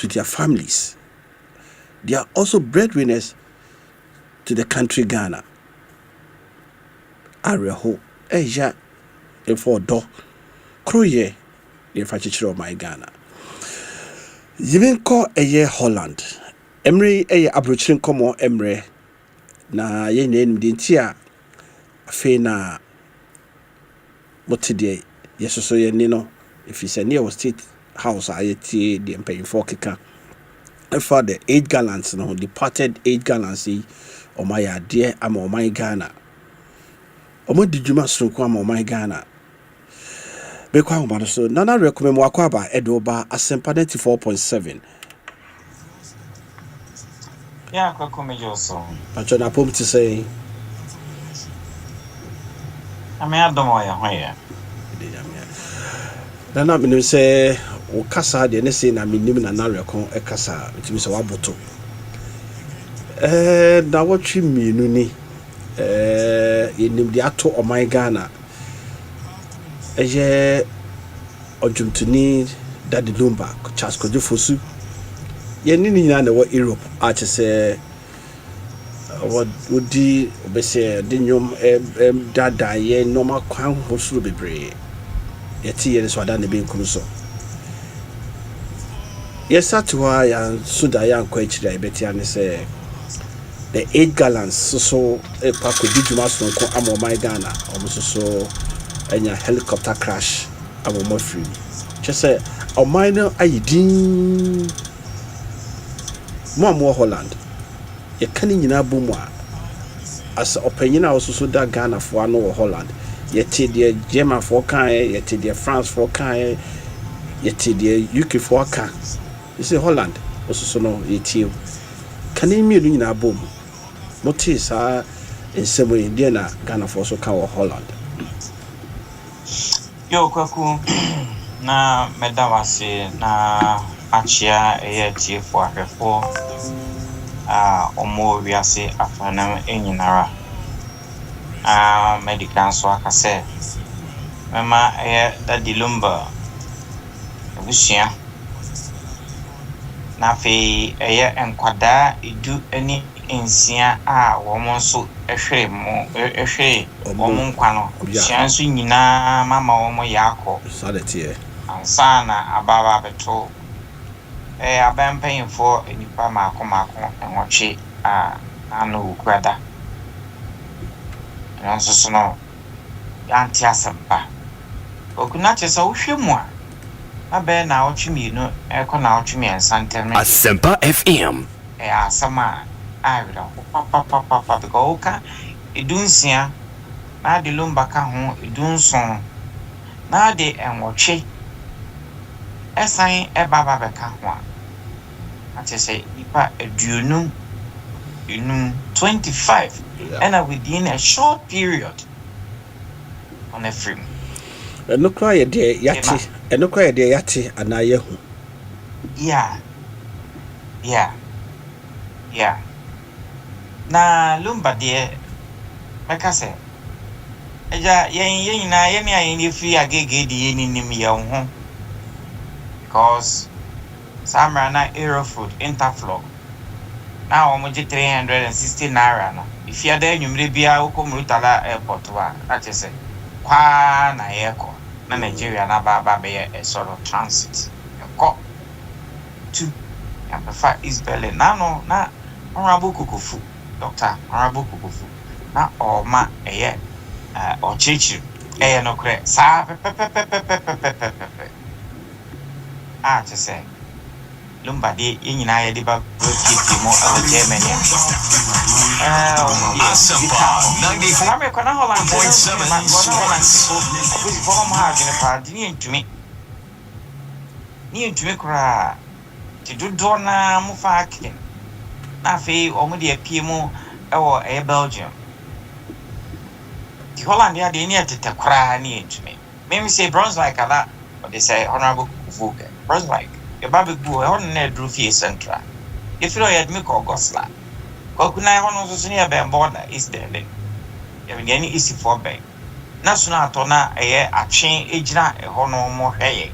to their families. They are also breadwinners to the country Ghana. Awerɛho ɛya ɛfa ɔdɔ koroyɛ yɛfa kyekyere ɔman Ghana. Yɛbi nkɔ ɛyɛ Holland. Mmerɛ yi ɛyɛ aburokyire nkɔmmɔ mmerɛ, na yɛn nyinaa nim deɛ nti a afei na mote deɛ yɛsoso yɛn ni no, ɛfiri sɛ ne yɛwɔ State House a yɛtie deɛ mpanyinfoɔ keka ɛfa the eight gallants no ho. Departed eight gallants yi, ɔmo ayɛ adeɛ ama ɔman Ghana, ɔmo di dwuma soronko ama ɔman Ghana. Bɛkɔ ahoma no so. Nana Rekome mu akɔ aba, ɛde ɔba Asɛmpa 94.7. Yeah, Kwaku, megye wo so. Patwɛ, no apɔm te sɛ? Ame adom, ɔyɛ ho yɛ. Nana, menim sɛ wo kasa deɛ ne sei na menim Nana Rɛko ɛkasa, metumi sɛ woaboto. Nawɔtwe 2 ni, yɛnim deɛ ato ɔman Ghana. Ɛyɛ ɔdwomtoni Daddy Lumba, Charles Kwadwo Fosu, yɛne ne nyinaa na ɛwɔ Europe a kyɛ sɛ wodi wobɛsɛ de nnwom daadaa yɛ nneɛma kwan ho soro bebree. Yɛte yɛ no so ada ne benkum so, yɛsa te hɔ a yɛnso da yɛankɔ akyiri a yɛbɛte ane sɛ the eight gallants soso ɛkɔ akɔdi dwuma sononko ama ɔman Ghana. Ɔmo nso so anya helicopter crash ama ɔmo afiri mu. Kyɛ sɛ ɔman no ayɛ din. Mo a mowɔ Holland, yɛka ne nyinaa bɔ mu a, asɛ ɔpanyin a ɔsoso da Ghanafoɔ ano wɔ Holland, yɛte deɛ Germanfoɔ kaeɛ, yɛte deɛ Francefoɔ kaeɛ, yɛte deɛ UKfoɔ aka. Ɛsɛ Holland ɔsoso no yɛtie wo. Ka ne mmienu nyinaa bɔ mu, motee saa nsɛm yi, deɛ na Ghanafoɔ so ka wɔ Holland? Yo, Kwaku, na mɛda wo ase na akyea ɛyɛ atiefoɔ ahwɛfoɔ a ɔmo wiase afanam nyinara. Na mɛdi kan so aka sɛ mɛma ɛyɛ Daddy Lumba abusua, na afei ɛyɛ nkwadaa 16 a wɔn nso hwere mo hwere wɔn nkwa no, abusua nso nyinaa mama wɔn yɛ akɔ. Saa de teɛ. Ansa na aba aba abɛto ɛyɛ aban mpanyinfoɔ nnipa mmaako mmaako 8 a n'ano wɔ kurada. Ɛno nso so no, yɛante asɛm pa. Okuna kyerɛ sɛ wohwɛ mu a, na bɛyɛ naawɔtwe 2 ɛkɔ naawɔtwe 3 ntam no. Asempa FM. Ɛyɛ asɛm a awerɛho papapapapa, because woka 16 na ade Lumba ka ho 17 na ade 8 ɛsan ɛba ba bɛka ho a, na kyerɛ sɛ nipa 25, 25, ɛna within a short period ɔno afiri mu. Ɛno koraa yɛ deɛ yɛate, ɛno koraa yɛ deɛ yɛate anaa yɛahu. Yeah. Na Lumba deɛ, mɛka sɛ agya yɛn nyinaa, yɛne a yɛn yɛfiri Agege de, yɛn ninim yɛn ho, because saa mmerɛ na Aerofruit Interflog na wɔn gye ₦360 no, efiada anwummerɛ biara wokɔ Murtala Airport hɔ a, na kyerɛ sɛ kwaa na yɛrekɔ na Nigeria na aba aba bɛyɛ a sort of transit ɛkɔ tu yɛabɛfa East Berlin. N'ano na Honourable Kokofu, Doctor Honourable Kokofu, na ɔma ɛyɛ ɔkyerɛkyerɛ mu. Ɛyɛ nokorɛ saa pɛpɛpɛpɛpɛpɛpɛpɛ a kyerɛ sɛ Lumba deɛ, yɛn nyinaa yɛde ba bɛpiepie mu ɛwɔ Germany a ɔmo deɛ Asempa 94. Saa mmerɛ kɔ na Holland Point seven na Holland Sports. Apolisifoɔ no, ɔmo ha adwene paa nti ne yɛntumi, ne yɛntumi koraa, nti dodoɔ naa mofa Aachen na afei ɔmo de apue mu ɛwɔ ɛyɛ Belgium. Nti Holland yɛ adeɛ ne yɛtetɛ koraa ne yɛntumi. Mem sɛ Brunswick ana ɔde sɛ Honourable Kufuor Brunswick yɛba bɛgu hɔ, ɛhɔ no na ɛduru fie central. Yɛfiri hɔ yɛde me kɔ Goslar. Kwaku, na ɛhɔ no nso so ne yɛbɛn border, East Berlin. Yɛne Eastfoɔ bɛn na so no atɔ na ɛyɛ atwe gyina ɛhɔ no mo hwɛ yɛn.